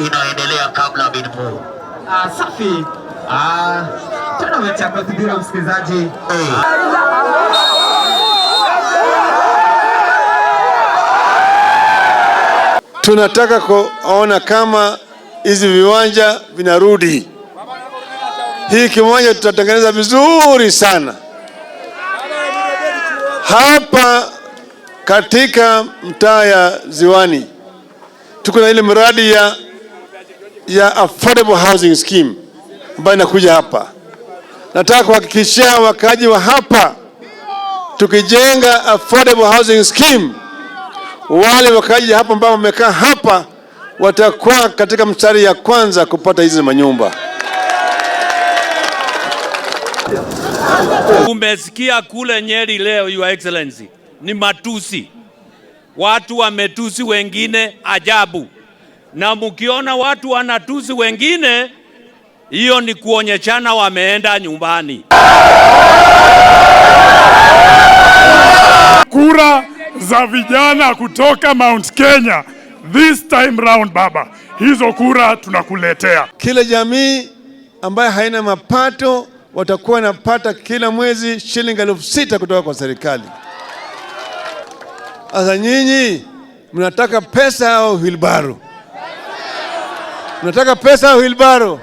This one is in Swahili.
Inaendelea kabla bin Mu. Ah, safi. Ah, tournament ya Kothibiro msikilizaji. Hey. Tunataka kuona kama hizi viwanja vinarudi. Hii kiwanja tutatengeneza vizuri sana hapa katika mtaa ya Ziwani. Tuko na ile mradi ya affordable housing scheme ambayo inakuja hapa. Nataka kuhakikishia wakaaji wa hapa, tukijenga affordable housing scheme, wale wakaaji hapa ambao wamekaa hapa watakuwa katika mstari ya kwanza kupata hizi manyumba. Umesikia kule Nyeri leo, Your Excellency, ni matusi. Watu wametusi wengine ajabu, na mkiona watu wanatusi wengine, hiyo ni kuonyeshana wameenda nyumbani. Kura za vijana kutoka Mount Kenya this time round, baba, hizo kura tunakuletea. Kila jamii ambayo haina mapato watakuwa wanapata kila mwezi shilingi 6,000 kutoka kwa serikali. Sasa nyinyi mnataka pesa au wheelbarrow? Mnataka pesa au wheelbarrow?